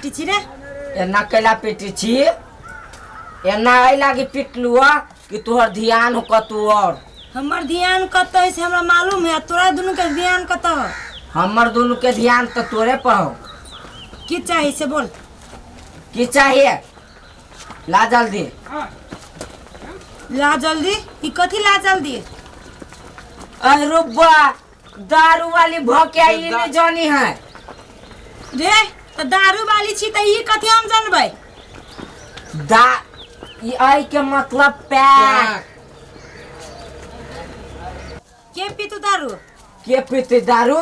पीटी छी रे? एना कैला पीटी छी? एना एहि लागी पिटलू ह कि तोहर ध्यान हो कतौ और। हमर ध्यान कतऽ है से हमरा मालूम है, आ तोरा दुनू के ध्यान कतऽ हो? हमर दुनू के ध्यान तो तोरे पर हो। की चाही से बोल। की चाहिए? ला जल्दी। ला जल्दी? ई कथी ला जल्दी? अरे बा, दारू वाली भ के आई नहीं जानी है। रे तो दारू वाली छी त ई कथी हम जानबै? दा ई आई के मतलब पैक। के पीतू दारू? के पीते दारू?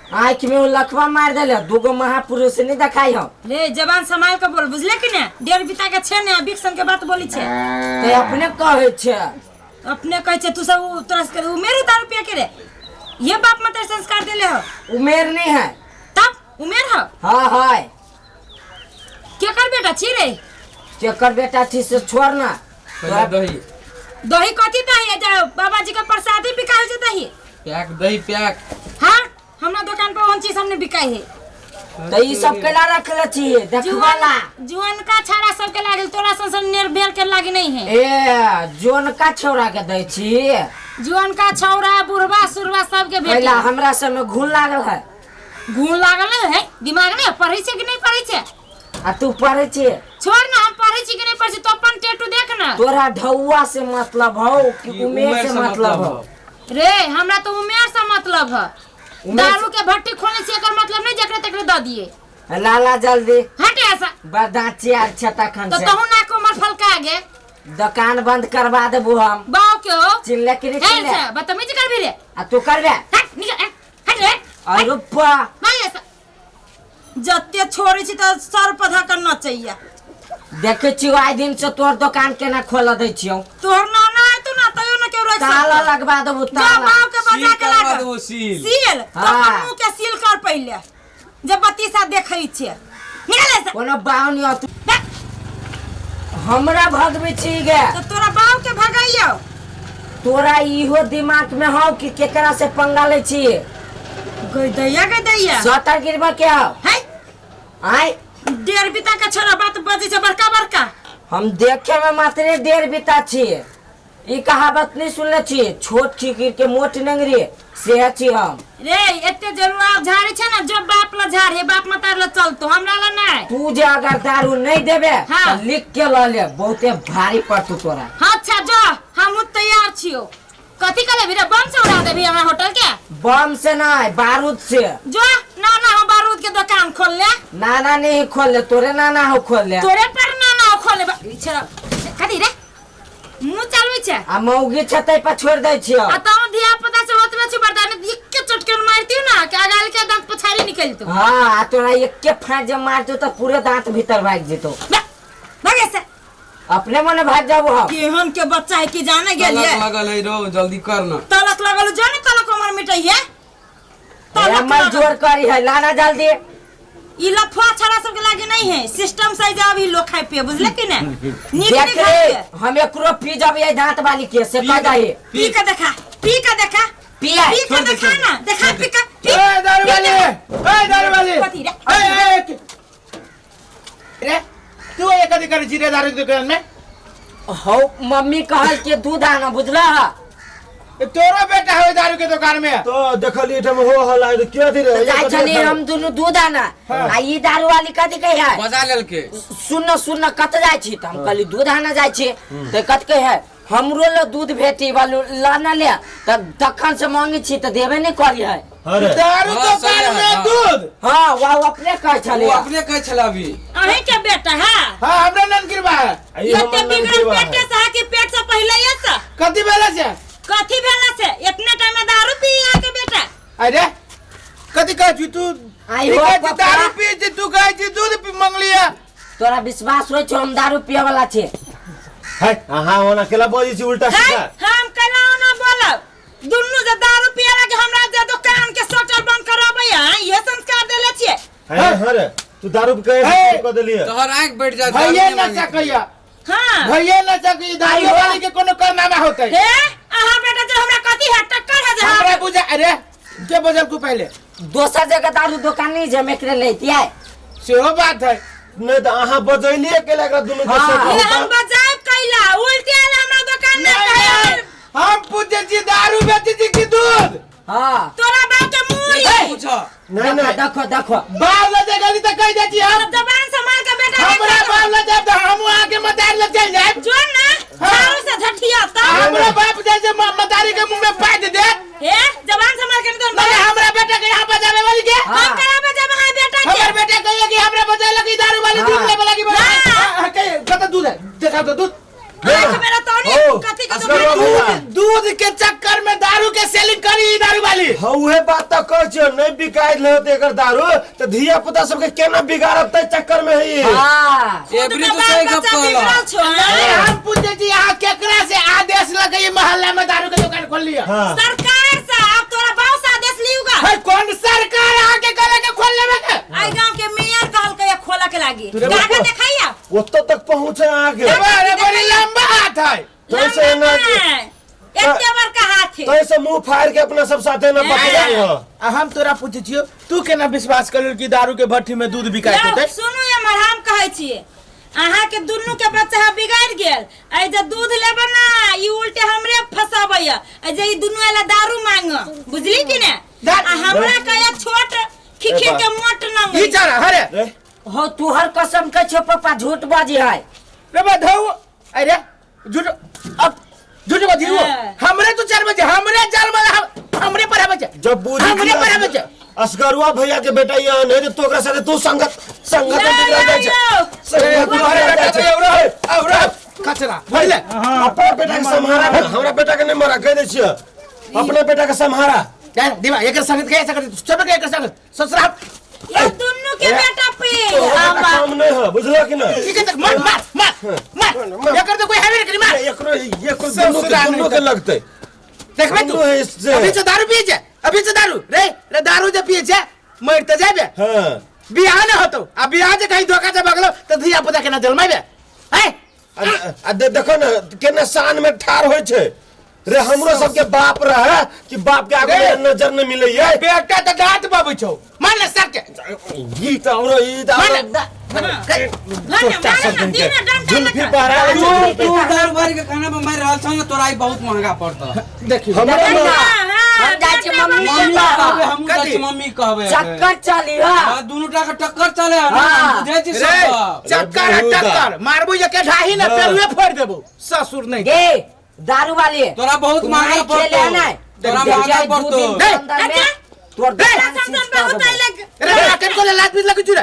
आँख में वो लखवा मार देले, दूगो महापुरुष नहीं देखाई हो। रे जबान संभाल के बोल, बुझले कि ने? डेढ़ बीता के छे ने बिक्सन के बात बोली छे। ते अपने कहै छे। अपने कहै छे तू सब उ तोरा के उमेर दारू पिए के रे। ये बाप मत संस्कार देले हो। उमेर नहीं है। तब उमेर हो? हाँ है। केकर बेटा छी रे? केकर बेटा छी से छोड़ ना। पहिले दही। दही कथी दही? जा बाबा जी के प्रसादी बिकाइ छै दही। पैक दही पैक। हाँ हमरा दुकान पर ओहन चीज हमने बिकाइ है। तो ई सब केला रखले छी देखवाला? जुअन का छाड़ा सब के लागल, तोरा सन सन निर्भेल के लागी नहीं है। ए जुअन का छौड़ा के दै छी? जुअन का छौड़ा बुढ़वा सुरवा सब के भेट। पहला हमरा सब में घुन लागल है। घुन लागल है? दिमाग नहीं पढ़ै छै कि नहीं पढ़ै छै? आ तू पढ़ै छी? छोड़ ना, हम पढ़ै छी कि नहीं पढ़ै छी, तो अपन टेटू देख ना। तोरा ढौआ से मतलब हौ कि उमेर से मतलब हौ? रे हमरा तो उमेर से मतलब है। दारू के भट्टी खोले छी एकर मतलब नहीं जकरे तकरे दऽ दिए। लाला जल्दी। हट ऐसा। बरदाची आर छै तखन तो से। तहु ना को उमर फलका गे। दुकान बंद करवा देबो हम। बाव के हो? चिल्ले कि नहीं हे चिल्ले? से बदतमीजी करबी रे। आ तू करबे? हट निकल, हट, हट रे। अरे बा। नहीं ऐसा। जते छोड़ै छी त सर पर धऽ के नचैया। देखै छियौ आइ दिन से तोहर दुकान केना खोलऽ दै छियौ। तोहर नाना एतौ ना तैयो ना केओ रोकि ताला सकतौ। लगवा देबो, जा ताला। बाप के बजा सील के करवा लाग। देबो, सील। सील? तो हाँ। अपन मुंह के सील कर पहिले। जब बत्तीसा देखै छियै। निकल ऐसे। कोनो बाऊ नहीं तू। बैठ। हमरा भगबै छी गे। तो तोरा बाऊ के भगैयौ। तोरा इहो दिमाग में हौ कि केकरा से पंगा लै छी? गई दैया, गई दैया। सटर गिरबा के हौ? है? आय? डेढ़ बीता के छोरा बात बजै छै बड़का बड़का। हम देखे में मात्रे डेढ़ बीता छी। ई कहावत नहीं सुनले छी, छोट खिकिर के मोट नेंगरी से छी हम। रे एते जरूर आप झाड़े छै ना, जो बाप ला झाड़े बाप मतार ला चलतो, हमरा ला नहीं। तू जे अगर दारू नहीं देबे हाँ। त लिख के ल ले, बहुते भारी पड़तौ तोरा। हाँ, अच्छा जो हम तैयार छियो। कथी करे भी रे, बम से उड़ा देबी हमरा होटल के? बम से नहीं, बारूद से। जो ना ना हम बारूद के दुकान खोल ले। ना ना नहीं खोल ले, तोरे ना ना हो खोल ले। तोरे पर ना ना हो खोल ले। छेड़ा कथी रे मुंह चलबै छै? आ मौगी छै तै पर छोड़ दै छियो। आ तहन धिया पुता से होतबे छै बर्दान, एके चटकन मारतियो ना कि अगाल के दांत पछाड़ी निकलतो। हां, आ तोरा एके फाँस जे मारतो त पूरे दांत भीतर भाग जेतो। भागे से। अपने मने भाग जाबो हम। केहन के बच्चा है कि जाने गेलिए। तलक लगल है रो, जल्दी कर ना। तलक लगल जो ने तलक हमर मिटैये। तलक हमर लगल। जोर करी है, लाना जल्दी। ई लफुआ छड़ा सबके लागे नहीं है, सिस्टम से जा अभी लोग खाए पिए, बुझले कि ने? नीक देख नीक रे, खाए पिए। हम एकरो पी जब ये दांत वाली के से कह दही। पी के देखा, पी के देखा। पिया। पी के छोड़ दे, देखा छोड़ दे। ना, देखा पी के, पी। ए दारू वाली, ए दारू वाली। कथी रे? ए, ए, रे तू ये कथी करै छी रे दारू के दुकान में? हौ मम्मी कहल के दूध आना, बुझला? ए, तोरो बेटा है दारू के दुकान में? तो देखली एठाम हो हल्ला है, तो के अथी रे? जाइ छली हम दुनू दूध आना। हाँ। आ ई दारू वाली कथी कहै है? बजा लेलके। सुन सुन, कत जाइ छी? त हम कहली दूध आना जाइ छी। त कत कहै है? हमरो ल दूध भेटी वालू लाना ले, त तखन से मांगे छी त देबे नहीं करी है। अरे। दारू हाँ, दुकान सही है, में हाँ। दूध? हाँ, वाह, अपने कहै छले। वो अपने कहै छले अभी। अहीं के बेटा है? हाँ, हमरा ननगिरबा है। आ ई एते हमर बिगड़ल ननगिरबा है। पेटे से है कि पेट से पहले ही से? कथी भेला से? कथी भेला से? इतना टाइम में दारू पी आ के बेटा। अरे कथी कहै छी तू? आई ई हो कहै छी पप्पा। दारू पी छी, तू कहै छी दूध पी मंगलिया। तोरा विश्वास होइ छौ हम दारू पिए वाला छी? है, अहाँ ओना केला बजै छी उल्टा है, सीधा? हम केला ओना बोलब? दुनू जे दारू पिए लागे हमरा जे दुकान के शटर बंद कराबै है, इहे संस्कार देले छियै। है, हाँ रे, तू दारू के है। कऽ देलियै। तोहर आँखि बैठ जात। भैया न सकैया। हाँ। भैया न सकैया, दारू आई हो। वाली के कोनो करनामा होतै। हे, अहाँ बेटा जे हमरा कथी है टक्कर है जे हमरा बुझा। अरे के बजल तू पहले? दोसर जगह दारू दुकान नहीं जे हम एकरे लैतियै। सेहो बात है। नहीं तो अहाँ बजैलिए केला एकरा दुनू के हाँ। सेट ये हम होता। बजायब कैला उल्टे आयल हमरा दुकान में नहीं, कहे नहीं, हम पूछे छी दारू बेचे छी कि दूध हाँ तोरा बाप के मुरी पूछो नहीं नहीं देखो देखो बाल लजे गली तो कह दे छी हम जबान संभाल के बेटा नहीं हमरा करो। बाल लजे तो हम वहां के मतार लग चल जाए जो ना झाड़ू से झटिया तब हमरा बाप जैसे मतारी के मुंह में पाट दे हे जबान संभाल के नहीं तो मगर हमरा बेटा के यहाँ बजावे वाली के हाँ। हम करा बजाब हां बेटा के हमर बेटा कहिए कि हमरा बजाए लगी दारू वाली दूध हाँ। लेवे लगी हाँ। कहिए कत दूध है देखा तो दूध आँख मेरा तौनी हो, कथी के असगर दुकान बाबू। दूध दूध के चक्कर में दारू के सेलिंग करी ई दारू वाली हाँ उहे बात तो कहै छियो नहीं बिकायल होते एकर दारू तो धिया पुता सबके केना बिगाड़ब तै चक्कर में है ई। हाँ खुद एबरी के तो बाल सही गप बच्चा कहला बिगड़ल छो अरे हाँ? हम पूछे छी यहाँ केकरा से आदेश लगे ये मोहल्ला में दारू के दुकान खोल लिया हाँ सरकार से अब तोरा बाप से आदेश लियुगा है कौन सरकार आके कहले के खोल लेवे के आई गांव के मेयर कहलकै खोला के लागी तुरे कागज बाप। देखाइया ओतऽ तक पहुँचे अहाँके अरे बड़ी लंबा हाथ है तैसे लंबा ना नहीं, एते बड़का हाथ है तैसे मुंह फाड़ के अपना सब साथे ना बतियाई हो आ हम तोरा पूछे छियो तू केना विश्वास करल कि दारू के भट्ठी में दूध बिकाइत यौ, होतै सुनू हमर हम कहै छियै अहाँके दुनू के बच्चा बिगड़ गेल एहि जे दूध लेबै ना ई उल्टे हमरे फसाबैया एहि जे ई दुनू एला दारू मांग बुझली कि ने आ हमरा कहैया छोट खिखिर के मोट नंग ई चारा हरे रे हो तुहर कसम के छो पापा झूठ बाजी है रे बधाऊ अरे झूठ अब झूठ बजी वो हाँ। हमरे तो चार बजे हमरे चार बजे हमरे पर आवे छे जब बूझी हमरे पर आवे छे असगरुआ भैया के बेटा ये नहीं तो तोकरा साथे तू संगत संगत में बिगड़ जाइ छै यौ, संगत में तुम्हारे बिगड़ बेटा जाइ तो छै औरा औरा कचरा बुझले अपना बेटा के सम्हारा ना, हमरा बेटा के नहीं मरा कह दै छियै अपना बेटा के सम्हारा यार दिमा एकर संगत के ऐसा कर चल के एकर संगत ससुरा यौ दुनू के बेटा पे तोहर बेटा काम नहीं है बुझलो कि ना ठीक है तक मार मार मार मार एकर तो कोई हैवे नहीं करी मार एकरो एकरो दुनू के ससुरा दुनू नहीं के लगतै देखबे तू दुनू है इससे। अभी से दारू पिए छे अभी से दारू रे रे दारू जे पिए छे मर त जाबे हाँ बियाह न होतो आ बियाह जे कहीं धोखा से भगलो त धिया पुता केना जलमाबे हैं आ देखो ना केना शान में ठार होइ छै रे हमरो सबके बाप रहे कि बाप के आगू रे। में नजर नहीं मिलैये बेटा त दांत बाबू छौ मान ले सर के ई त औरो ई त मान औरो ले चोटा सब दिन के जुल्फी बहरा तू तू दारू भर के खाना पर मार रहल छौ ना तोरा ई बहुत महंगा पड़तो देखियो हमरा देखा ना हम जाइ छी मम्मी के मम्मी पास। कहबे हमहूँ जाइ कथी? छी मम्मी कहबे चक्कर चली हा हाँ, दुनू टा के टक्कर चले है ना हाँ। हम बुझै छी रे सब चक्कर है टक्कर मारबू जे के ढाही ना हाँ। पेरुए फोड़ देबो ससुर नहीं गे दारू वाली तोरा बहुत तू महंगा नहीं पड़तो खेले है ना तोरा देख महंगा जाए दू पड़तो दिन के अंदर में अच्छा। तोर दुकान संसन सीज कर बहुत देबो। आइलक रे केन को लात बीत लगी चुरे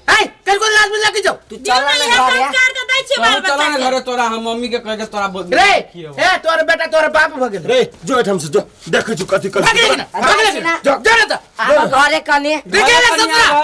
ए केन को लात बीत लगी जाओ तू चल चल ना घरे संस्कार त दै छी बाल चलो चलो बच्चा ना के घरे तोरा हम मम्मी के कह के तोरा बोल रे ए तोर बेटा तोर बाप भ गेल रे जो एठाम से जो देखै छु कथी भाग कथी ले ना भाग ले ना। जो जो ना त आब घरे कने देखे ना ससुरा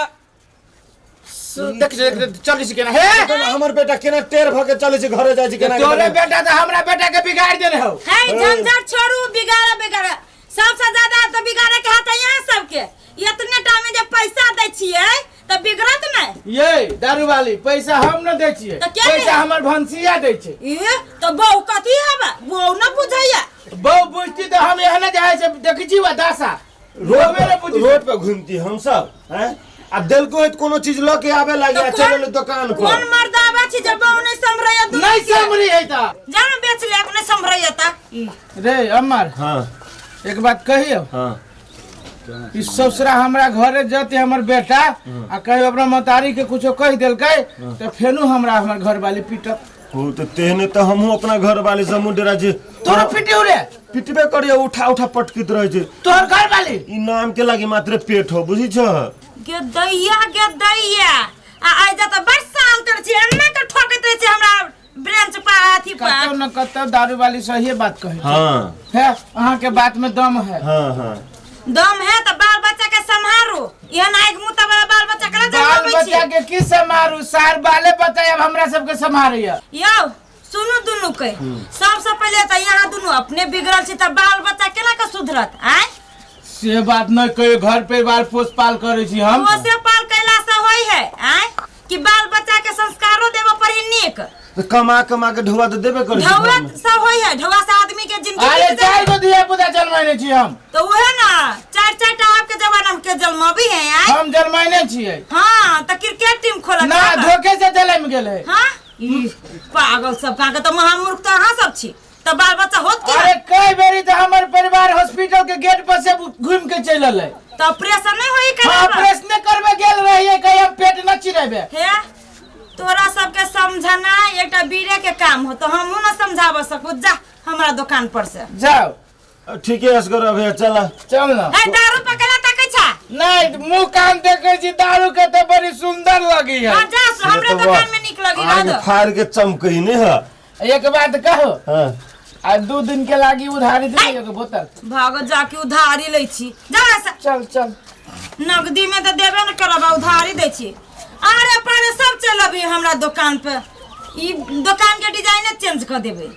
देख देख चल छी केना हे हमर बेटा केना टेर भ के चलै छै घरे जाइ छै केना तोरे बेटा त हमरा बेटा के बिगाड़ देने हो है झंझट छोड़ू बिगाड़ा बिगाड़ा सबसे ज्यादा तो बिगाड़े के हाथ है यहाँ सबके इतने टाइम में जब पैसा दै छियै तऽ बिगड़त नहि ये दारू वाली पैसा हम न दै छियै तऽ के पैसा दै? हमर भनसिया दै छै ए तऽ बहू कथी हबे बहू न बुझैया बहु बुझती तऽ हम एहने जाइ छै देखै छी वा दासा रोड रोबे ने पर बुझी रोड पे घूमती हम सब हैं आ देलको है तऽ कोनो चीज लऽ के आबे लागी आ तऽ चल एलू दुकान कोन पर मर्द आबै छै जे बहू नहि सम्हरैया दूध नहीं के? समरी है ता जानो बेच ले अपने सम्हरैया ता रे अमर हाँ एक बात कहियो हाँ ई ससुरा हमरा घरे जते हमर बेटा आ कहियो अपना महतारी के कुछो कहि देलकै तऽ फेनु हमरा हमर घर वाली पीटत हो तो तेहने तो हमहूँ अपना घर वाले से हमहूँ डेरा छी तोरो पिटियो रे पिटबे करियो उठा उठा पटकित रहे छै तोहर घर वाली ई नाम के लागी मात्र पेट हो बुझी छ गे दैया गे दैया आ आइ जा तऽ बड़ साल कर छी एन्ना के ठोकैत रहै छै हमरा ब्रेंच पर अथी पर कतौ न कतौ दारू वाली सही बात कहे हाँ है अहाँ के बात में दम है हाँ हाँ दम है तऽ बाल बच्चा के सम्हारू एहन आगि मुँह वाला बाल बच्चा केना बाल जन्माबै बच्चा छी के की सम्हारू सार बाले बच्चा अब हमरा सबके सम्हारैया यौ सुनू दुनू के सबसे पहिले तऽ यहाँ दुनू अपने बिगड़ल छी तऽ बाल बच्चा केना के सुधरत आँय से बात न कहियो घर परिवार पोस पाल करै छी हम पोसे पाल कैला से होय है आँय कि बाल बच्चा के संस्कारो देबऽ पड़ी नीक तऽ कमा कमा के ढौआ तऽ देबे करै छै ढौआ घरमे। सब होई है, ढौआ से आदमी के जिंदगी अरे बीत जाए। चार गो धिया पुता जन्माने छी हम। तो वह ना चार चार टा आपके जमाना में के जन्माबी है यार। हम जन्माने छियै। हाँ तो क्रिकेट टीम खोलक ना धोखे से जन्म गेल है। हाँ ई पागल सब कहाँ के, तो महामूर्ख तो अहाँ सब छी, तो बाल बच्चा होत की? अरे कई बेरी तो हमर परिवार हॉस्पिटल के गेट पर से घूम के चल अलै। तो ऑपरेशन नहीं होई? हाँ, करबा ऑपरेशन करबे गेल रहिए, कहीं हम पेट न चिरेबे। हे तोरा सबके समझना एकटा बीरे के काम हो, तो हमहू न समझाब सकू। जा हमरा दुकान पर से जाओ। ठीके असगर अभी चल। चल ना। हे दारू पकड़ा तकै छा? नहीं, मुंह कान देखे छी दारू के तो बड़ी सुंदर लगी है। हाँ, जा हमरे दुकान में निक लगी। आग रह फाड़ के चमकई नहीं है। एक बात कहो। हाँ। आ 2 दिन के लागी उधारी दे एगो बोतल। भागो जाके उधारी लै छी, जा ऐसा। चल चल। नगदी में तो देबे न करब, आ उधारी दै छी। अरे पारे सब चल अभी हमरा दुकान पे, ई दुकान के डिजाइने चेंज कर देबे।